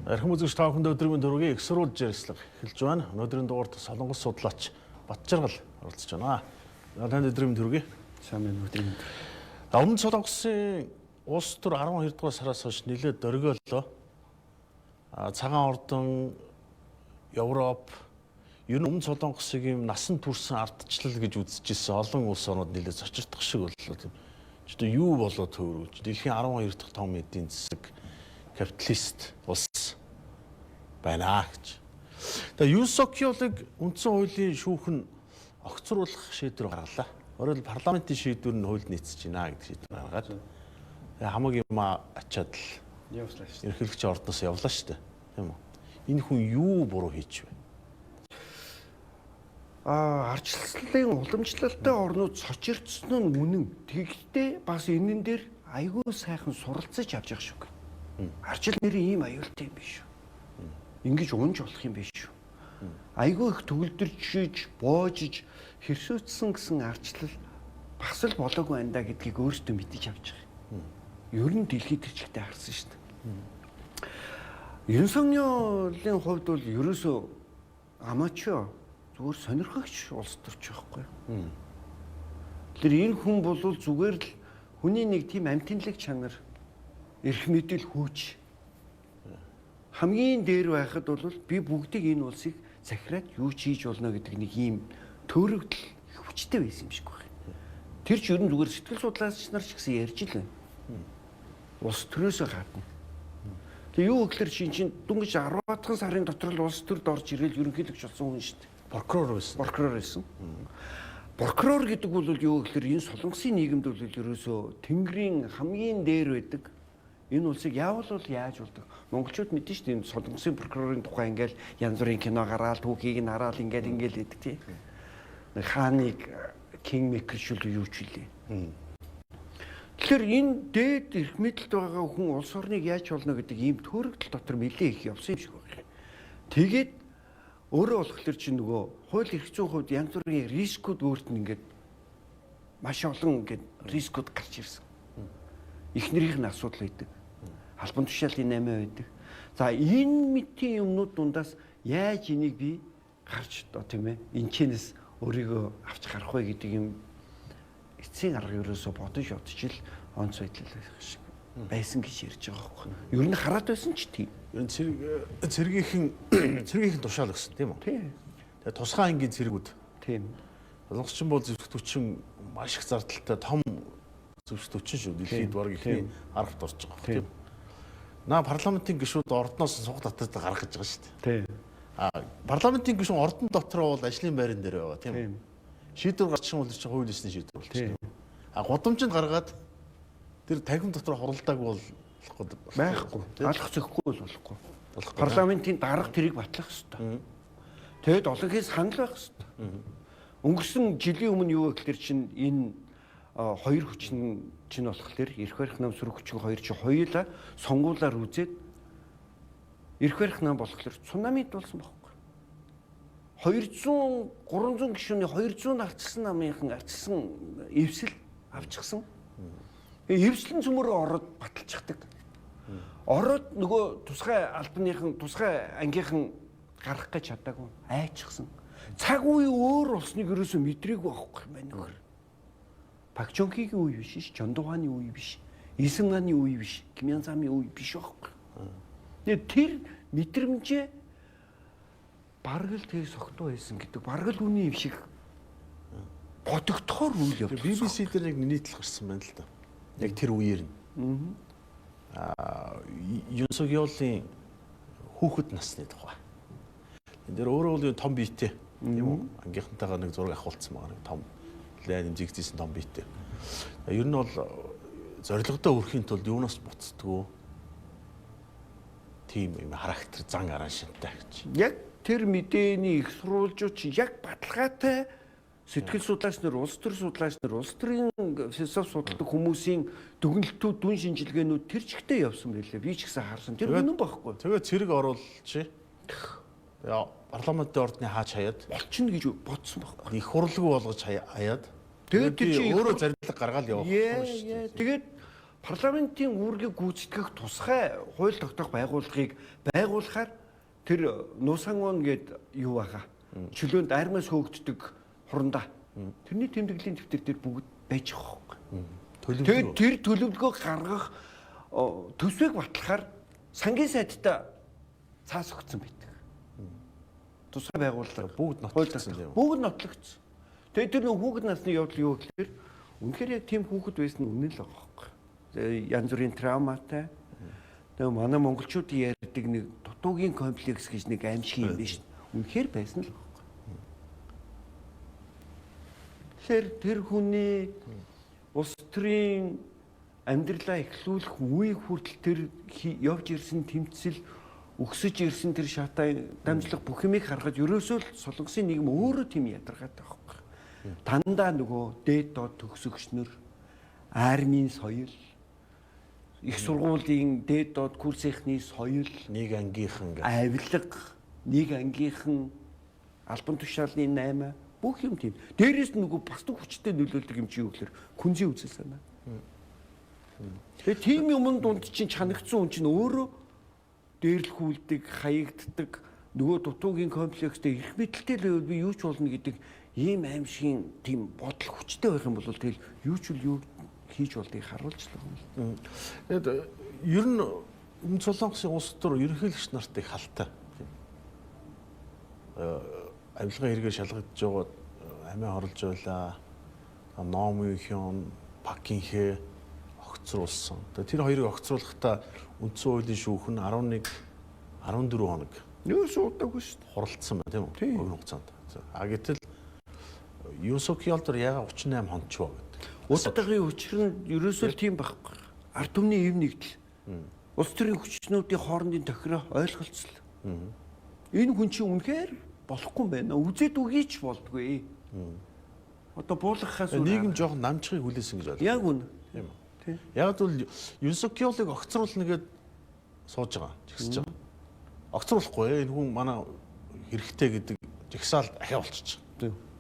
Эрхэм үзэгч та бүхэнд өдрийн мэнд хүргэе. Их сурвалж ярилцлага эхэлж байна. Өнөөдрийн дугаард Солонгос судлаач Батжаргал оролцож байна. Танд өдрийн мэнд хүргэе. Сайн байна, өдрийн мэнд. Өмнөд Солонгосын улс төр 12 дугаар сараас хойш нэлээд дөргөөлөө. Цагаан ордон, Европ, ер нь Өмнөд Солонгосыг юм насан турсан ардчлал гэж үзчихсэн олон улс орнууд нэлээд цочирдох шиг боллоо тийм. Ч юу болоо төөрөөж дэлхийн 12 дахь том эдийн засаг капиталист улс байна гэж. Тэгээ Юн Сок Ёлыг үндсэн хуулийн шүүх нь огцруулах шийдвэр гаргалаа. Өөрөөр хэлбэл парламентын шийдвэр нь хуульд нийцэж байна гэдэг шийдвэр гаргаад. Тэгээ хамаг юм ачаад л явлаа шүү дээ. Эрхлэгч ордноос явлаа шүү дээ. Тийм үү? Энэ хүн юу буруу хийж вэ? Арчлалын уламжлалтай орнууд сочирдсон нь үнэн. Тэгэхдээ бас энэн дээр айгүй сайхан суралцаж авч явах шиг. Арчил нэрийн ийм аюултай юм биш үү? Ингэж унж болох юм биш үү? Айгүй их төгөлдөрчиж, боожиж, хэрсүүцсэн гэсэн арчлал бас л болоогүй байна да гэдгийг өөрсдөө мэдэж авч байгаа юм. Ер нь дэлхийд тэр чигтээ харсан шүү дээ. Юн Сок Ёлын хувьд бол ерөөсөө амачо зүгээр сонирхогч улс төрч байхгүй. Тэр энэ хүн бол зүгээр л хүний нэг тийм амтинлэг чанар, эрх мэдэл, хүч хамгийн дээр байхад бол би бүгдийг энэ улсыг захираад юу ч хийж болно гэдэг нэг ийм төөрөгдөл их хүчтэй байсан юм шиг байна. Тэр ч ер нь зүгээр сэтгэл судлаач нар ч гэсэн ярьж л байна. Улс төрөөсөө гадна. Тэгээ юу гэхээр чинь дөнгөж 10 сарын дотор л улс төрд орж ирэл ерөнхийлөгч болсон хүн шүү дээ. Прокурор байсан. Прокурор байсан. Прокурор гэдэг бол юу гэхээр энэ Солонгосын нийгэмд бол ерөөсөө тэнгэрийн хамгийн дээр байдаг. Энэ улсыг яавал бол яаж болдог. Монголчууд мэдэн шүү дээ, энэ Солонгосын прокурорын тухай ингээл янз бүрийн кино гараал, түүхийг нь хараал ингээл ингээл гэдэг тий. Нэг хааныг king maker шүл юу ч үлээ. Тэгэхээр энэ дээд эрх мэдэлд байгаа хүн улс орныг яаж болно гэдэг ийм төөрөгдөл дотор нэлээ их явсан юм шиг байна. Тэгээд өөрөө болохоор чи нөгөө хууль эрх зүйн хувьд янз бүрийн рискүүд өөрт нь ингээд маш олон ингээд рискүүд гарч ирсэн. Эхнэрийнх нь асуудал байдаг. Албан тушаалын 8 байдаг. За энэ мэтийн юмнууд дундаас яаж энийг би гарч одоо тийм энэчнээс өөрийгөө авч гарах вэ гэдэг юм эцсийн арга ерөөсөө бодож бодож ил онц байдал шиг байсан гэж ярьж байгаа байхгүй. Ер нь хараад байсан ч тийм. Ер нь цэргийнхэн тушаал өгсөн тийм үү? Тийм. Тэгээ тусгай ангийн цэргүүд. Тийм. Солонгосчин бол зэвсэг түвшин маш их зардалтай том зэвсэг түвшин шүү. Дэлхийд бараг эхний 10-т орж байгаа тийм. Наа парламентын гишүүд ордноос суух татвар гаргаж байгаа шүү дээ. Тийм. Парламентын гишүүн ордон дотроо бол ажлын байран дээр байгаа тийм үү? Тийм. Шийдвэр гарчих юм бол чинь хууль ёсны шийдвэр болчихно. Тийм. Гудамжинд гаргаад тэр танхим дотор хуралдааг бол болохгүй. Байхгүй. Алах зөхгүй бол болохгүй. Болохгүй. Парламентын дарга тэрийг батлах ёстой. Тэгэд олонхын санал байх ёстой. Өнгөрсөн жилийн өмнө юу гэхэлэр чинь энэ хоёр хүчин чинь болохоор эрх барих нам, сөрөг хүчин хоёр чинь хоёулаа сонгуулаар үзээд эрх барих нам болохоор цунамид болсон байхгүй. 200 300 гишүүний 200 ардчилсан намынхан ардчилсан эвсэл авчихсан. Эвслэн цөмөрөө ороод баталчихдаг. Ороод нөгөө тусгай албаныхан тусгай ангийнхан гарах гэж чадаагүй айчихсан. Цаг үе өөр болсныг ерөөсөө мэдрээгүй байхгүй юм байна нөхөр. Пак Чонхигийн үе биш ш, Чондугааны үе биш, Исэнгааны үе биш, Кимянзамын үе биш байхгүй. Тэгээд тэр мэдрэмжээ бараг л тэгээ согтуу байсан гэдэг, бараг л үний юм шиг бодогдохоор үйл явдал. BBC дээр нэг нийтлэл гарсан байна л да. Яг тэр үеэр нь. Юн Сок Ёлын хүүхэд насны тухай. Энэ дээр өөрөө бол том биетэй тийм үү? Ангийнхантайгаа нэг зураг авахулсан байгаа, нэг том лайн зэгцээсэн том биетэй. Ер нь бол зорилгодоо хүрэхийн тулд юунаас буцдаггүй тийм юм характер, зан аран шинтай гэж. Яг тэр мэдээний их сурвалжууд чинь яг баталгаатай сэтгэл судлаач нар, улс төр судлаач нар, улс төрийн философи судалдаг хүмүүсийн дүгнэлтүүд, дүн шинжилгээнүүд тэр чигтээ явсан байлээ. Би ч гэсэн харсан. Тэр үнэн байхгүй. Тэгээ цэрэг оруулчих. Тэгээ парламентын ордны хаач хаяад болчихно гэж бодсон байхгүй. Их хурлгүй болгож хаяад. Тэгээд тэр чинь өөрөө зорилго гаргаал явах юм шүү дээ. Тэгээд Парламентын үүргийг гүйцэтгэх тусгай хууль тогтоох байгууллагыг байгуулахаар тэр Нусангон гээд юу байгаа. Чөлөөнд армиас хөөгддөг хурандаа. Тэрний тэмдэглэлийн дэвтэр дээр бүгд байж байгаа хөөх. Тэгээд тэр төлөвлөгөөг гаргах төсвийг батлахаар сангийн сайдтай цаас өгсөн байдаг. Тусгай байгууллага бүгд нотлогдсон тийм үү? Бүгд нотлогдсон. Тэгээд тэр нөх хүүхэд насны явдал юу гэхээр үнэхээр яг тийм хүүхэд байсан нь үнэн л байгаа хөөх. Янз бүрийн травматай. Тэгээ манай монголчууд ярьдаг нэг дутуугийн комплекс гэж нэг аимшиг юм биш. Үнэхээр байсан л байхгүй. Тэгэхээр тэр хүний улс төрийн амьдралаа эхлүүлэх үе хүртэл тэр явж ирсэн тэмцэл, өксөж ирсэн тэр шатай дамжлах бүх юмыг харахад ерөөсөө л Солонгосын нийгэм өөрөө тийм ядаргаатай байхгүй. Дандаа нөгөө дээд доод төгсөгч нар, армийн соёл, их сургуулийн дээд доод курсынхны соёл, нэг ангийнхан гэх авилга, нэг ангийнхан, албан тушаалны 8 бүх юм тийм. Дээрээс нь нөгөө бас хүчтэй нөлөөлдөг юм чи юу гэхээр күнзийн үзэл санаа. Тэгээ тийм юмн дунд чинь чанагцсан хүн чинь өөрөө дээрлэхүүлдэг, хаягддаг, нөгөө дутуугийн комплекстэй эрх мэдэлтэй л байвал би юу ч болно гэдэг ийм аимшигын тийм бодол хүчтэй байх юм бол тэгэл юу ч үл юу хийж болдгийг харуулж л байгаа юм. Тэгээд ер нь Өмнөд Солонгосын улс төр ерөнхийлөгч нарт их халтай. Авилгын хэрэгээр шалгагдж байгаа, амиа хорлож байлаа. Ном Юхён, Пакинхэ огцруулсан. Тэгээд тэр хоёрыг огцруулахдаа үндсэн хуулийн шүүх нь 11 14 хоног. Юу суудаагүй шүү дээ. Хуралдсан байна тийм үү? Богино хугацаанд. А гэтэл Юн Сок Ёл дээр яга 38 хончвоо гэдэг. Удаагийн учир нь ерөөсөө л тийм байхгүй. Ард түмний ив нэгдэл. Улс төрийн хүчнүүдийн хоорондын тохироо ойлголцол. Энэ хүн чинь үнэхээр болохгүй юм байна. Үзээд үгийч болдгүй. Одоо буулгахаас нийгэм жоохон намчхыг хүлээсэн гэж ойлгоо. Яг үнэ. Тийм үү? Яг бол Юн Сок Ёлыг огцруулна гэд сууж байгаа. Жигсэж байгаа. Огцруулахгүй энэ хүн манай хэрэгтэй гэдэг жагсаал ахиа болчих.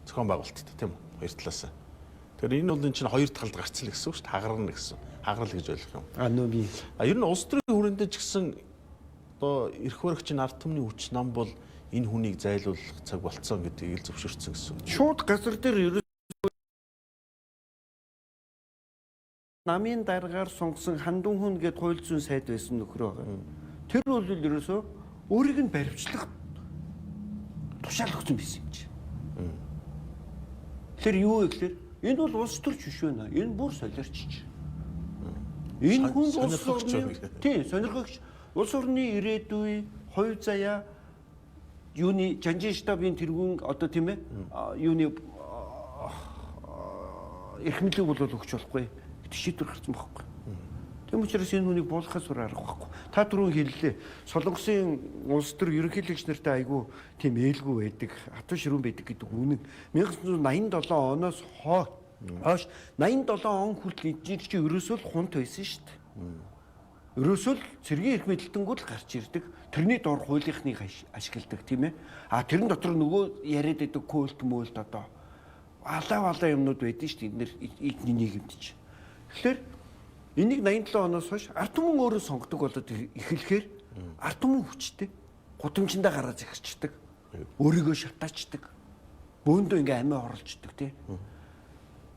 Зохион байгуулалттай тийм үү? Хоёр талаас. Тэгэхээр энэ бол энэ чинь хоёр талд гарцал гэсэн үг шүү дээ. Хагарна гэсэн. Хагарал гэж ойлгох юм. А нөө би. А ер нь улс төрийн хүрээндээ ч гэсэн одоо эрх баригч ард түмний хүч нам бол энэ хүнийг зайлуулах цаг болцсон гэдгийг ил зөвшөөрсөн гэсэн үг. Шууд газар дээр ерөөсөө намын даргаар сонгосон хандун хүн гэд хууль зүйн сайд байсан нөхөр байгаа. Тэр бол ерөөсөө өөрийг нь баривчлах тушаал өгсөн байсан юм чи. Тэр юу вэ гэхээр энэ бол улс төрч биш байна. Энэ бүр солиорч. Энэ хүн улс орны тийм сонирхогч, улс орны ирээдүй, хувь заяа юуны жанжин штабын тэргүүн одоо тийм ээ юуны эрх мэдлэг бол өгч болохгүй гэдэг шийдвэр гарсан байхгүй. Тийм учраас энэ хүнийг буулгахаас өөр арга байхгүй. Та түрүүн хэллээ. Солонгосын улс төр ерөнхийлөгч нартай айгүй тийм ээлгүй байдаг, хатуу ширүүн байдаг гэдэг үнэн. 1987 оноос хойш 87 он хүртэл энэ чинь ерөөсөө л хунт байсан шүү дээ. Ерөөсөө л цэргийн эрх мэдэлтэнгүүд л гарч ирдэг. Тэрний дор хуулийнхныг ашигладаг тийм ээ. А тэрэн дотор нөгөө яриад байдаг культ мөлт одоо алаа валаа юмнууд байдаг шүү дээ. Эднэр эдний нийгэмд чинь. Тэгэхээр энийг 87 оноос хойш ард түмэн өөрөө сонгодог болоод эхлэхээр ард түмэн хүчтэй гудамжиндаа гараа захирчдаг. Өөрийгөө шатаачдаг. Бөөндөө ингээ амиа оруулцдаг тий.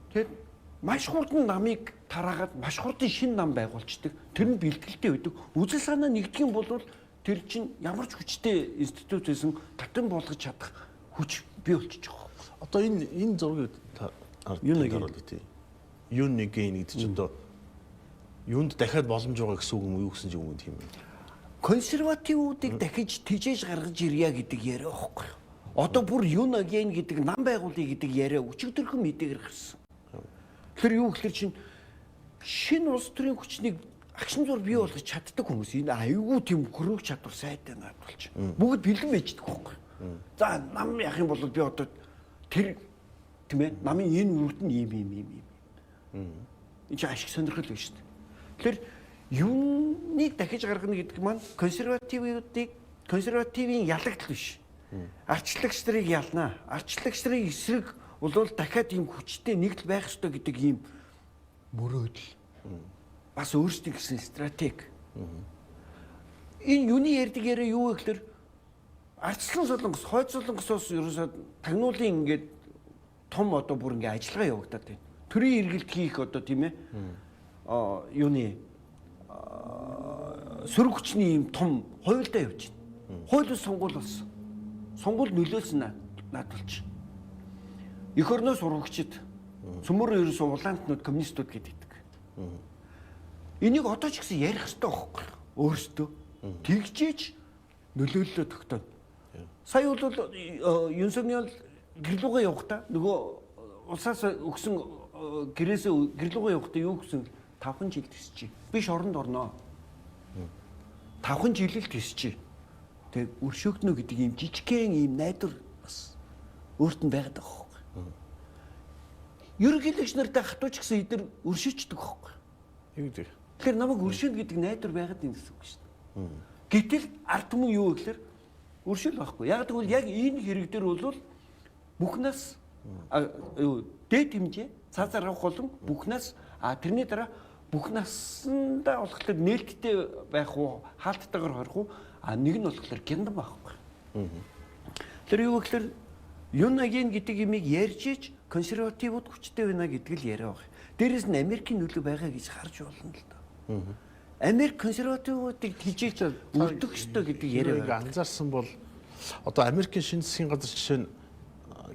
Тэгэхээр маш хурдан намыг тараагаад маш хурдан шинэ нам байгуулцдаг. Тэр нь бэлтгэлтэй байдаг. Үзэл санаа нэгдэх юм бол тэр чинь ямар ч хүчтэй институт байсан татан болгож чадах хүч бий болчихж байгаа. Одоо энэ зургийг харуулъя тий. Юн нэгэн гэдэг чинь одоо юунд дахиад боломж байгаа гэсэн үг юм уу, юу гэсэн юм тийм юм. Консервативуудыг дахиж тижээж гаргаж ирья гэдэг яриа байхгүй юу? Одоо бүр Юн аген гэдэг нам байгуулъя гэдэг яриа өчигдөрхөн мэдээгээр гарсан. Тэгэхээр юу гэхэлэр чинь шинэ улс төрийн хүчнийг агшин зур бий болгож чаддаг хүмүүс энэ аюулгүй тийм хөрөг чадвар сайтай наад болж. Бүгд бэлэн байждаг байхгүй юу? За нам яах юм бол би одоо тэр тийм ээ намын энэ үрд нь ийм ийм ийм ийм. Энэ чинь ашиг сонирхол биш шүү дээ. Тэгэхээр юуныг дахиж гаргана гэдэг маань консервативуудыг консервативын ялагдал биш. Арчлагч нарыг ялнаа. Арчлагч нарын эсрэг бол дахиад ийм хүчтэй нэгдэл байх ёстой гэдэг ийм мөрөөдөл. Бас өөрсдийн гэсэн стратеги. Энэ юуны ярьдаг яриа юу вэ гэхээр ардчлан Солонгос, хойд Солонгосоос ерөөсөө тагнуулын ингээд том одоо бүр ингээд ажиллагаа явагдаад байна. Төрийн эргэлт хийх одоо тийм ээ. Юуны сөрөг хүчний ийм том хуйлдаа явж байна. Хууль бус сонгуул болсон. Сонгуул нөлөөлсөн наад болчих. Эх орноос урагчид цөмөр ерөөсөө улаантнууд коммунистууд гэдэг. Энийг одоо ч гэсэн ярих хэрэгтэй байхгүй өөрсдөө. Тэгжээч нөлөөллөө тогтооно. Сая бол Юн Сок Ёл гэрлүүгээ явахдаа нөгөө улсаас өгсөн гэрээсээ гэрлүүгээ явахдаа юу гэсэн 5 жил төсчээ. Би шоронд орноо. 5 жил л төсчээ. Тэгээ өршөөгднө гэдэг ийм жижигхэн ийм найдвар бас өөрт нь байгаад байгаа байхгүй. Ерөнхийлөгч нартай хатууч гэсэн эдгээр өршөөчдөг байхгүй. Юу гэдэг. Тэгэхээр намайг өршөөнө гэдэг найдвар байгаад юм гэсэн үг шүү дээ. Гэтэл ард түмэн юу гэхээр өршөөл байхгүй. Яг тэгвэл яг энэ хэрэг дээр бол бүх нас юу дээд хэмжээ цаазаар авах болон бүх нас тэрний дараа бүх насандаа болохоор нээлттэй байх уу, хаалттайгаар хорих уу, нэг нь болохоор гяндан байхгүй. Тэр юу гэхээр Юн Аген гэдэг имийг ярьж ич консервативууд хүчтэй байна гэдэг л яриа баг. Дээрээс нь Америкийн нөлөө байгаа гэж харж болно л доо. Америк консервативуудыг хижээж өрдөх ёстой гэдэг яриа байна. Анзаарсан бол одоо Америкийн шинэ засгийн газар жишээ нь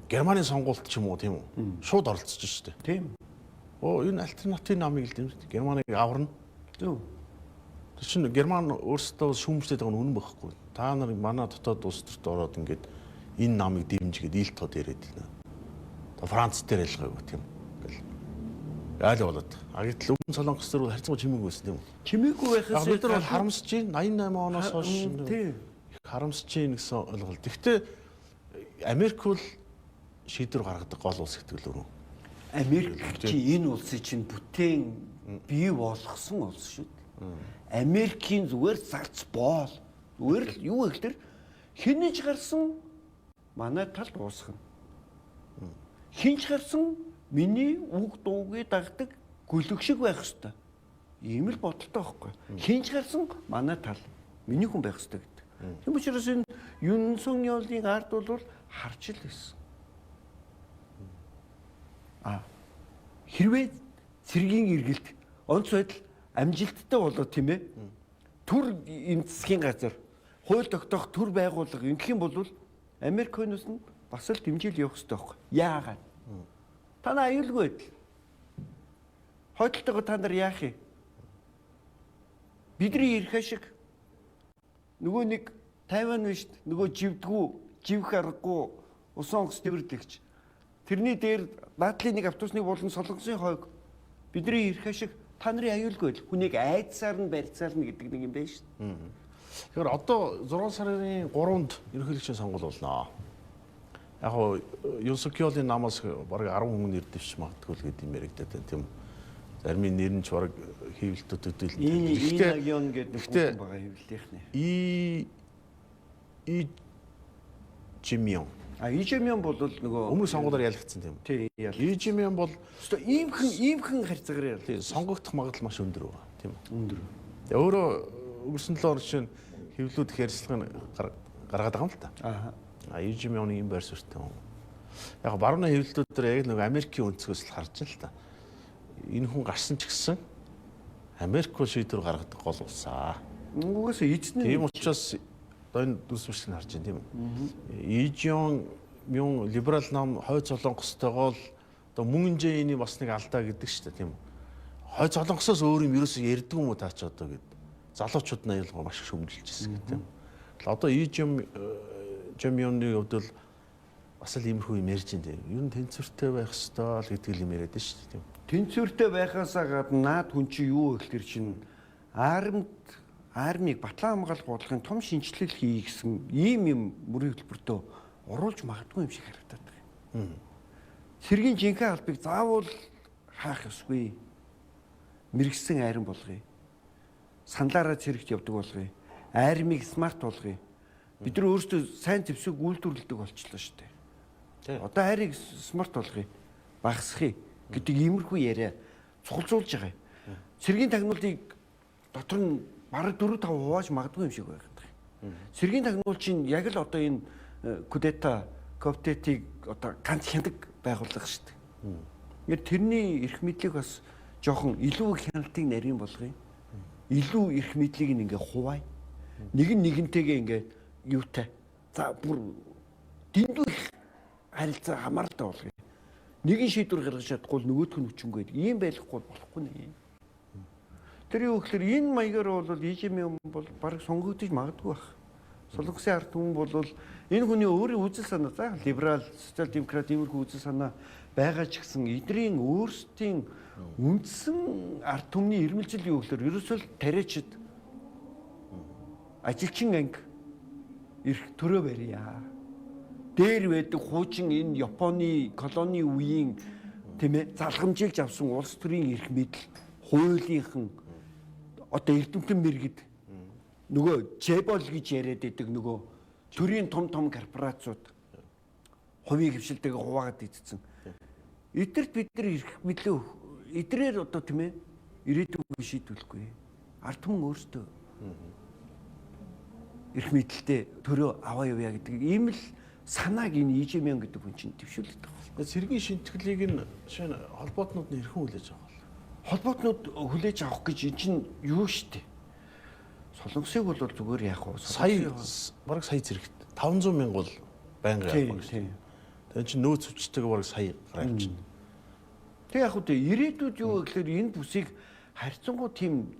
Германы сонгуульд ч юм уу тийм үү? Шууд оролцож шүү дээ. Тийм. Оо энэ альтернатив намыг л дэмждэг. Германыг аварна. Зөв. Тэр чинь Герман өөрсдөө шүүмжлээд байгаа нь үнэн байхгүй. Та нар манай дотоод улс төрт ороод ингээд энэ намыг дэмжигээд ил тод яриад байна. Та Франц дээр ялгаагүй тийм. Ингээл айл болоод. А гэтэл Өмнө Солонгос төр бол харьцангуй чимээгүй байсан тийм үү? Чимээгүй байхаас бид нар бол харамсаж байна. 88 оноос хойш тийм харамсаж байна гэсэн ойлголт. Гэхдээ Америк бол шийдвэр гаргадаг гол улс гэдэг л өрөө. Америк чи энэ улсыг чинь бүтээн бий болгосон улс шүү дээ. Америкийн зүгээр зарц боол. Зүгээр л юу гэхээр хинэж гарсан манай талд уусгана. Хинч гарсан миний үг дуугийг дагдаг гөлөг шиг байх ёстой. Ийм л бодолтой байхгүй. Хинч гарсан манай тал миний хүн байх ёстой гэдэг. Тийм учраас энэ Юн Сок Ёлын ард бол харж л байсан. Хэрвээ цэргийн эргэлт онц байдал амжилттай болоо тийм ээ. Төр эм засгийн газар хууль тогтоох төр байгууллага ингэх юм бол Америк хойноос нь бас л дэмжийл явах хэрэгтэй байхгүй. Яагаад? Та нар аюулгүй байдал. Хойдолтойгоо та нар яах юм? Бидний эрх ашиг нөгөө нэг Тайван биш нөгөө живдгүү, живх аргагүй усан онгоц дэвэрлэгч. Тэрний дээр наадлын нэг автобусны болон Солонгосын хойг бидний эрх ашиг та нарын аюулгүй байдал. Хүнийг айдсаар нь барьцаална гэдэг нэг юм байна шүү дээ. Тэгэхээр одоо 6 сарын 3-нд ерөнхийлөгчийн сонгуул болно. Яг гоо Юн Сок Ёлын намаас бараг 10 хүн нэр дэвшиж магадгүй л гэдэг юм яригадаад байна тийм үү. Зарим нэр нь ч бараг хэвлэлтүүд төдийлөн. Гэхдээ Ягон гэдэг нэг хүн байгаа хэвлэлийнхний. И Жимён. И Жимён бол нөгөө өмнөх сонгуулиар ялагдсан тийм үү? Тийм ялагдсан. И Жимён бол өстой иймхэн харьцаагаар ялагдсан. Тийм сонгогдох магадлал маш өндөр байгаа тийм үү? Өндөр. Тэгээ өөрөө өнгөрсөн 7 хоног чинь хэвлүүд их ярилцлага гаргаад байгаа юм л та. Аа. И Жимёны ийм байр суурьтай хүн. Яг барууны хэвлэлүүд дээр яг нэг Америкийн өнцгөөс л харж байна л та. Энэ хүн гарсан ч гэсэн Америк бол шийдвэр гаргадаг гол улс аа. Угаасаа эзэн нь. Тийм учраас одоо энэ дүнс мэрчнийг харж байна тийм үү? И Жимён либерал нам хойд Солонгостойгоо л одоо Мөн Жэйний бас нэг алдаа гэдэг шүү дээ тийм үү? Хойд Солонгосоос өөр юм ерөөсөө ярьдгүй юм уу та ч одоо гэд. Залуучууд нь аюулгүй маш их шүмжилж ирсэн гэх тийм. Одоо И Жимёны хувьд бол бас л иймэрхүү юм ярьж байна тийм. Ер нь тэнцвэртэй байх ёстой л гэдэг юм яриад шүү дээ тийм. Тэнцвэртэй байхаасаа гадна наад хүн чи юу гэхэлэр чинь армийг батлан хамгаалах бодлогын том шинжилэл хий гэсэн ийм юм мөрийн хөтөлбөртөө оруулж магадгүй юм шиг харагдаад байна. Цэргийн жинхэнэ албыг заавал хаах ёсгүй. Мэргэсэн айран болгоё. Саналаараа цэрэгт явдаг болгоё. Армийг смарт болгоё. Бид нар өөрсдөө сайн зэвсэг үйлдвэрлэдэг болчихлоо шүү дээ. Одоо айрыг смарт болгоё. Багасгая гэдэг иймэрхүү яриа цуглуулж байгаа юм. Цэргийн тагнуулыг дотор нь бараг 4 5 хувааж магадгүй юм шиг байгаад байна. Цэргийн тагнуул чинь яг л одоо энэ кудета, коптетийг одоо ганц хяндаг байгууллага шүү дээ. Ингээд тэрний эрх мэдлийг бас жоохон илүү их хяналтыг нарийн болгоё. Илүү эрх мэдлийг нь ингээ хуваая. Нэг нь нэгнтэйгээ ингээ юутай. За бүр дэндүү их харилцаа хамааралтай болгоё. Нэгэн шийдвэр гаргаж чадахгүй нөгөөх нь хүчингүй гэдэг. Ийм байхгүй болохгүй нэ. Тэр юу гэхээр энэ маягаар бол ИЖМ бол бараг сонгогдож магадгүй байх. Солонгосын ард түмэн бол энэ хүний өөрийн үзэл санаа, за либерал, социал демократ иймэрхүү үзэл санаа байгаа ч гэсэн эдрийн өөрсдийн үндсэн ард түмний ирмэлзэл юу гэхээр ерөөсөө л тариачид ажилчин анги эрх төрөө барья. Дээр байдаг хуучин энэ Японы колони үеийн тийм ээ залгамжилж авсан улс төрийн эрх мэдэл хуулийнхан одоо эрдэмтэн мэргэд нөгөө чебол гэж яриад байдаг нөгөө төрийн том том корпорациуд хувийн хвшилтэйгээ хуваагаад идсэн. Эдгэрт бид нар эрх мэдлээ эдрээр одоо тийм ээ ирээдүйг шийдвэрлэхгүй. Ард түмэн өөрсдөө эрх мэдэлтэй төрөө аваа явъя гэдэг ийм л санааг энэ ИЖМ гэдэг хүн чинь дэвшүүлдэг байна. Цэргийн шинтгэлийг нь шинэ холбоотнууд нь хэрхэн хүлээж авах вэ? Холбоотнууд хүлээж авах гэж эн чинь юу штэ. Солонгосыг бол зүгээр яах вэ? Сая бараг сая зэрэгт 500 мянга бол байнга явах гэж. Тэр чинь нөөц хүчтэйгээ бараг сая гараа явчихна. Тэг яг үгүй ирээдүйд юу гэхээр энэ бүсийг харьцангуй тийм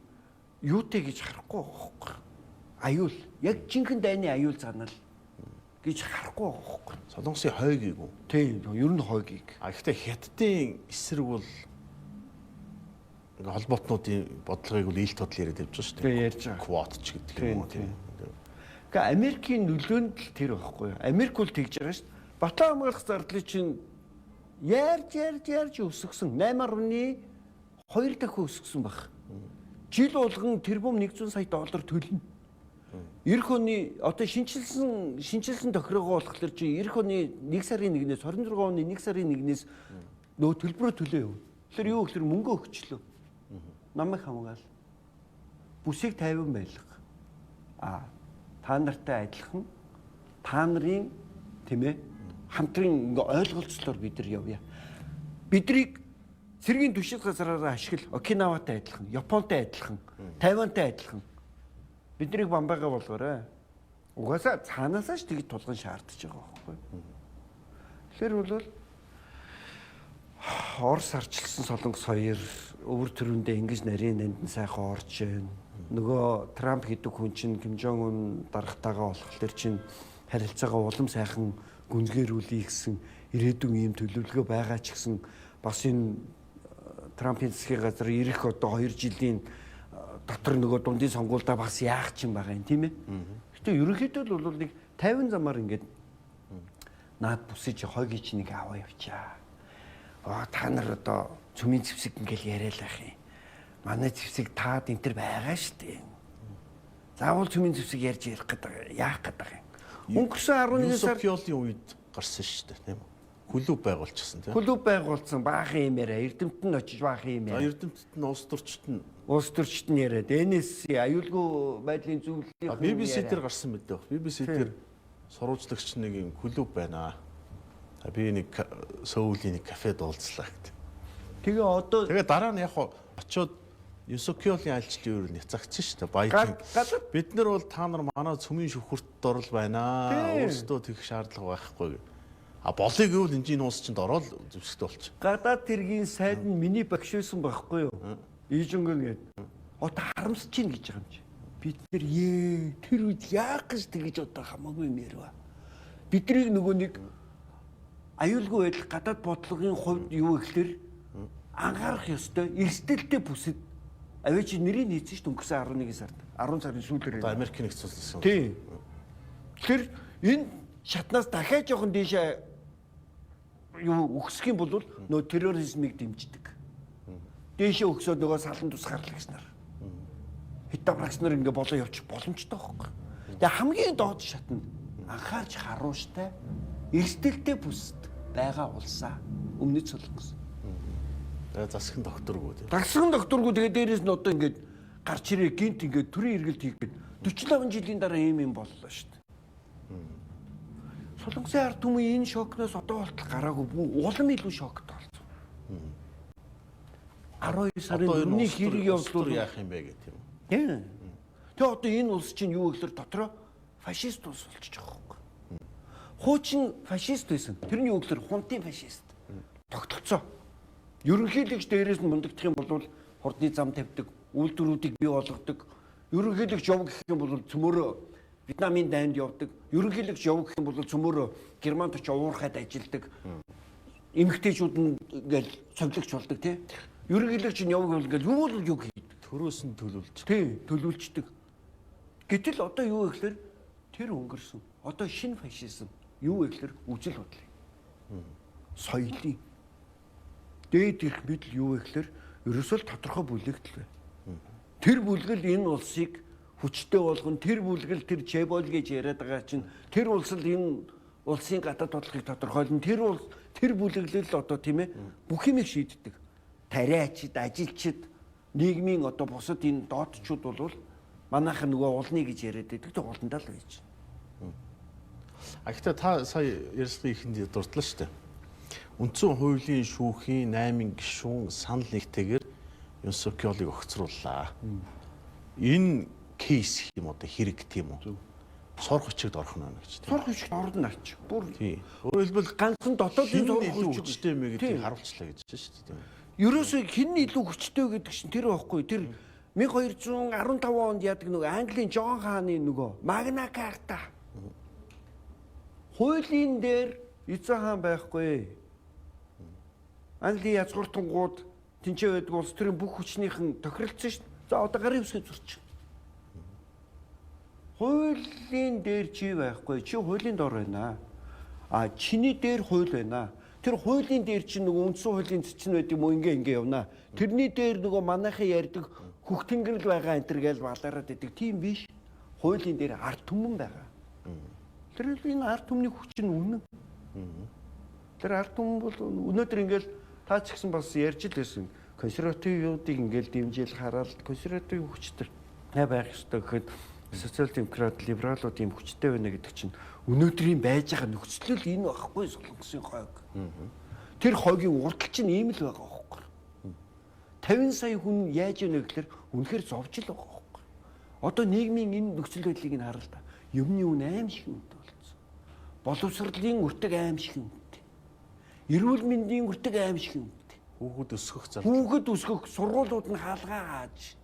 юутэй гэж харахгүй байхгүй. Аюул яг жинхэнэ дайны аюул занал гэж харахгүй байхгүй. Солонгосын хойгийг үү? Тийм, ер нь хойгийг. А гэхдээ хятадын эсрэг бол ингээ холбоотнуудын бодлогыг бол ил тодл яриад явж байгаа шүү дээ. Тийм, ярьж байгаа. Квот ч гэдэг юм уу тийм. Гэхдээ Америкийн нөлөөнд л тэр байхгүй юу? Америк бол тэгж байгаа шүү дээ. Батлан хамгаалах зардлыг чинь ярьж ярьж ярьж өсгсөн 8.2 дахин өсгсөн баг. Жил болгон тэрбум 100 сая доллар төлнө. Ирэх оны одоо шинчилсэн тохироогоо болохоор чи ирэх оны 1 сарын 1-ээс 26 оны 1 сарын 1-ээс нөгөө төлбөрөө төлөө явна. Тэгэхээр юу гэхээр мөнгө өгчлөө. Намайг хамгаал. Бүсийг тайван байлга. А та нартай адилхан та нарын тийм ээ хамтран ингээ ойлголцлоор бид нар явъя. Бидрийг цэргийн түшил газраараа ашигла. Окинаватай адилхан, Японтай адилхан, Тайвантай адилхан. Биднийг бамбайгаа болгоорой. Угаасаа цаанаасаа ч тэгж тулган шаардж байгаа байхгүй. Тэгэхээр бол Орос арчилсан Солонгос хоёр өвөр төрөндөө ингэж нарийн нандин сайхан орж байна. Нөгөө Трамп гэдэг хүн чинь Ким Жон Ун даргатайгаа болохоор чинь харилцаагаа улам сайхан гүнзгийрүүлье гэсэн ирээдүйн ийм төлөвлөгөө байгаа ч гэсэн бас энэ Трампын засгийн газар ирэх одоо 2 жилийн дотор нөгөө дундын сонгуульдаа бас яах чинь байгаа юм тийм ээ. Гэтэ ерөнхийдөө л бол нэг 50 замаар ингээд наад бүсэж хойгийг чинь нэг аваа явчаа. Аа та нар одоо цөмийн зэвсэг ингээл яриа л ах юм. Манай зэвсэг таад энэ төр байгаа шүү дээ. Заавал цөмийн зэвсэг ярьж ярих гэдэг яах гэдэг юм. Өнгөрсөн 11 сар Юсофиолын үед гарсан шүү дээ тийм үү? Хүлүүв байгуулчихсан тийм. Хүлүүв байгуулсан баахан юм яриа. Эрдэмтэн очиж баахан юм яриа. Эрдэмтэд нь улс төрчд нь улс төрчд нь яриад NSC аюулгүй байдлын зөвлөлийн BBC дээр гарсан мэдээ баг. BBC дээр сурвалжлагч нэг юм клуб байна. Би нэг Сөүлийн нэг кафед уулзлаа гэдэг. Тэгээ одоо тэгээ дараа нь яг очиод Юсокиолын айлчлалын өрөөнд няцаагцсан шүү дээ. Байден. Бид нар бол та нар манай цөмийн шүхэрт орол байна. Өөрсдөө тэгэх шаардлага байхгүй. А болыг гэвэл энэ жин улс чинь ороод зэвсэгтэй болчих. Гадаад тэргийн сайд нь миний багш байсан байхгүй юу? Ижингэн гээд. Одоо харамсаж чинь гэж байгаа юм чи. Бид нар тэр үед яах гэж тэгэж одоо хамаагүй юм ярив. Биднийг нөгөө нэг аюулгүй байдал гадаад бодлогын хувьд юу гэхэлэр анхаарах ёстой эрсдэлтэй бүсэд аваач нэрийг нийцсэн шүү дээ өнгөрсөн 11 сард 10 сарын сүүлээр Одоо Америкийн нэгдсэн улсын. Тийм. Тэгэхээр энэ шатнаас дахиад жоохон дээшээ юу өгсөх юм бол нөгөө терроризмыг дэмждэг. Дээшээ өгсөөд нөгөө салан тусгаарлагч нар. Хитаврагч нар ингээ болоо явчих боломжтой байхгүй. Тэгээ хамгийн доод шатнд анхаарч харууштай эрсдэлтэй бүсэд байгаа улсаа өмнөд Солонгос. Засгийн докторгүй тийм. Засгийн докторгүй тэгээ дээрээс нь одоо ингээд гарч ирээ гинт ингээд төрийн эргэлт хийх гээд 45 жилийн дараа ийм юм боллоо шүү дээ. Солонгосын ард түмэн энэ шокноос одоо болтол гараагүй улам илүү шокт болсон. 12 сарын 4-ний хэрэг явдал яах юм бэ гэх юм. Тийм. Тэгээ одоо энэ улс чинь юу гэхээр дотроо фашист улс болчихж байгаа байхгүй. Хуучин фашист байсан. Тэр нь юу гэхээр хунтын фашист. Тогтолцоо. Ерөнхийлөгч дээрээс нь мундагдах юм бол хурдны зам тавьдаг, үйлдвэрүүдийг бий болгодог. Ерөнхийлөгч яв гэх юм бол цөмөрөө Вьетнамын дайнд явдаг. Ерөнхийлөгч яв гэх юм бол цөмөрөө Германд очиж уурхайд ажилдаг. Эмэгтэйчүүд нь ингээл цовдлогч болдог тий. Ерөнхийлөгч нь яв гэвэл ингээл юу л юу хийдэг. Төрөөс нь төлөвлөж. Тий, төлөвлөждөг. Гэтэл одоо юу гэхээр тэр өнгөрсөн. Одоо шинэ фашизм юу гэхээр үзэл бодлын. Соёлын. Дээд ирэх мэдл юу гэхээр ерөөсөө л тодорхой бүлэгдэл бай. Тэр бүлгэл энэ улсыг хүчтэй болгон, тэр бүлгэл тэр чебол гэж яриад байгаа чинь тэр улс л энэ улсын гадаад бодлогыг тодорхойлно. Тэр улс тэр бүлэглэл одоо тийм ээ бүх юмыг шийддэг. Тариачид, ажилчид, нийгмийн одоо бусад энэ доотчууд бол манайхан нөгөө улны гэж яриад байдаг. Тэр уландаа л байж. А гэхдээ та сая ярилцлагын эхэнд дурдлаа шүү дээ. Үндсэн хуулийн шүүхийн 8 гишүүн санал нэгтэйгээр Юн Сук Ёлыг огцрууллаа. Энэ кейс юм одоо хэрэг тийм үү? Сурах хүчигд орох нь гэж тийм. Сурах хүчигд орно ач. Бүр тий. Өөрөөр хэлбэл ганцхан дотоодын сурах хүч хүчтэй юм гэдгийг харуулчлаа гэж байна шүү дээ. Ерөөсөө хэн нь илүү хүчтэй гэдэг чинь тэр байхгүй. Тэр 1215 онд яадаг нөгөө Английн Жон хааны нөгөө Магна Карта. Хуулийн дээр эзэн хаан байхгүй. Английн язгууртангууд тэнцээ байдаг улс төрийн бүх хүчнийхэн тохиролцсон шүү дээ. За одоо гарын үсгээ зурчих. Хуулийн дээр чи байхгүй. Чи хуулийн дор байна. А чиний дээр хууль байна. Тэр хуулийн дээр чинь нөгөө үндсэн хуулийн цэцэн байд юм уу ингээ ингээ явна. Тэрний дээр нөгөө манайхан ярьдаг хөх тэнгэрэл байгаа энэ төр гээл балаарад байдаг. Тийм биш. Хуулийн дээр ард түмэн байгаа. Тэр энэ ард түмний хүч нь үнэн. Тэр ард түмэн бол өнөөдөр ингээл та ч гэсэн бас ярьж л байсан. Консервативуудыг ингээл дэмжээл хараад консерватив хүчтэй байх ёстой гэхэд социал демократ, либералууд ийм хүчтэй байна гэдэг чинь өнөөдрийн байж байгаа нөхцөл л энэ байхгүй Солонгосын хойг. Тэр хойгийн урдл чинь ийм л байгаа байхгүй. 50 сая хүн яаж ийнэ гэхээр үнэхээр зовж л байгаа байхгүй. Одоо нийгмийн энэ нөхцөл байдлыг нь харал та. Юмны үн аим шиг үнэтэй болсон. Боловсролын өртөг аим шиг үнэтэй. Эрүүл мэндийн өртөг аим шиг үнэтэй. Хүүхэд өсгөх зардал. Хүүхэд өсгөх сургуулиуд нь хаалгаа хааж.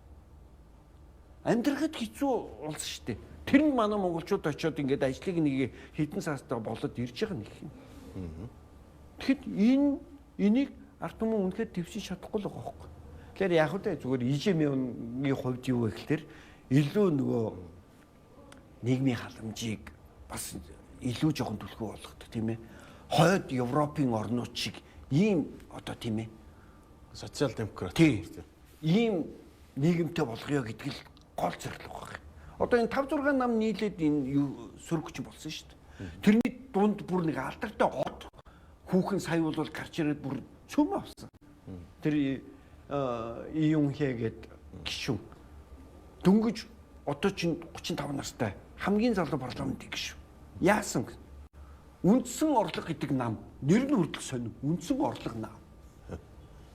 Амьдрахад хэцүү улс шүү дээ. Тэр нь манай монголчууд очиод ингээд ажлыг нэг хэдэн саастаа болоод ирж байгаа нэг юм. Тэгэхэд энэ энийг ард түмэн үнэхээр твшиж чадахгүй л байгаа байхгүй. Тэгэхээр яг үгүй зүгээр ИЖМ-ийн хувьд юу вэ гэхээр илүү нөгөө нийгмийн халамжийг бас илүү жоохон түлхүү болгодог тийм ээ. Хойд Европын орнууд шиг ийм одоо тийм ээ социал демократ тийм ийм нийгэмтэй болгоё гэдэг л гол зорилго баг. Одоо энэ 5 6 нам нийлээд энэ юу сөрөг чинь болсон шүү дээ. Тэрний дунд бүр нэг алдартай од хүүхэн сая бол гарч ирээд бүр цөм авсан. Тэр Июнхэ гээд гишүүн. Дөнгөж одоо чинь 35 настай хамгийн залуу парламентын гишүүн. Яасан? Үндсэн орлого гэдэг нам нэр нь хүртэл сонин. Үндсэн орлого нам.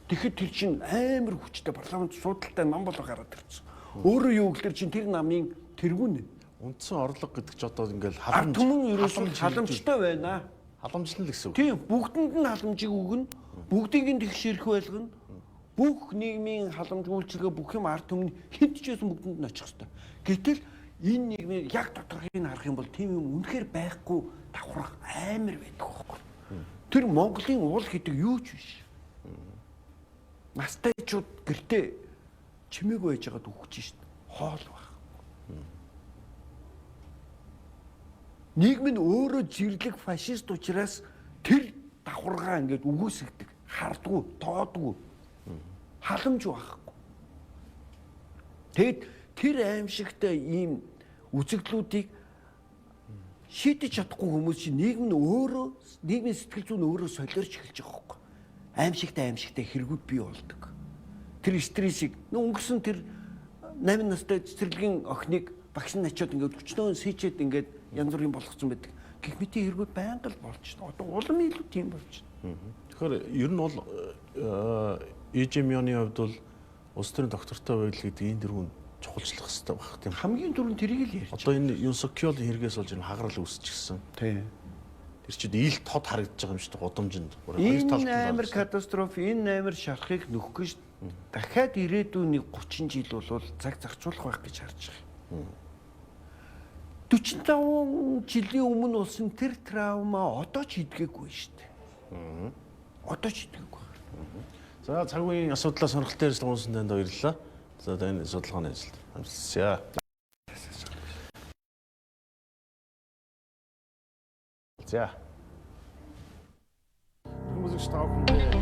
Тэгэхэд тэр чинь амар хүчтэй парламент суудалтай нам болоо гараад ирсэн. Өөрөө юу гэхээр чинь тэр намын тэргүүн. Үндсэн орлого гэдэг чи одоо ингээл халамж түмэн ерөөсөө халамжтай байна. Халамжлал гэсэн үг. Тийм, бүгдэнд нь халамжийг өгнө. Бүгдийг нь тэгшэрх байлгана. Бүх нийгмийн халамж үйлчилгээ бүх юм ард түмэн хэд ч байсан бүгдэнд нь очих хэвээр. Гэтэл энэ нийгмийг яг доторхыг нь харах юм бол тийм юм үнэхээр байхгүй давхрах амар байдаг байхгүй. Тэр Монголын уул гэдэг юу ч биш. Настайчууд гэртээ чимээгүй байж байгаад үхэж шít. Хоол байх. Нийгэм нь өөрөө зэрлэг фашист учраас тэр давхаргаа ингээд үгүйсгдэг, хардгуу, тоодгүй. Халамж байхгүй. Тэгэд тэр аимшигтай ийм үзэгдлүүдийг шийдэж чадахгүй хүмүүс чинь нийгэм нь өөрөө нийгмийн сэтгэл зүйн өөрөө солиорч эхэлж байгаа байхгүй. Аимшигтай хэрэгүүд бий болдог. Тэр стрессийг өнгөрсөн тэр 8 настай цэцэрлэгийн охиныг багш нь очиод ингээд өчнөө сийчээд ингээд янз бүрийн болгоцсон байдаг. Гэх мэтийн хэрэгүүд байнга л болж байна. Одоо улам илүү тийм болж байна. Тэгэхээр ер нь бол Ижемионы хувьд бол улс төрийн доктортой байдал гэдэг энэ дөрвөн чухалчлах хэрэгтэй байх тийм. Хамгийн түрүүнд тэрийг л ярьж. Одоо энэ Юнсокёл хэрэгээс болж энэ хагарал үүсчихсэн. Тийм. Тэр чинь ил тод харагдаж байгаа юм шүү дээ гудамжинд. Энэ амар катастроф, энэ амар шарахыг нөхөх гэж дахиад ирээдүйн нэг 30 жил бол цаг зарцуулах байх гэж харж байгаа юм. 45 жилийн өмнө болсон тэр травма одоо ч идгээгүй шүү дээ. Одоо ч идгээгүй. За цаг үеийн асуудлаа сонирхолтой ярилцлага унсан танд баярлалаа. За энэ судалгааны ажилд амжилтсаа. За. Хүмүүсийг тав хүндээ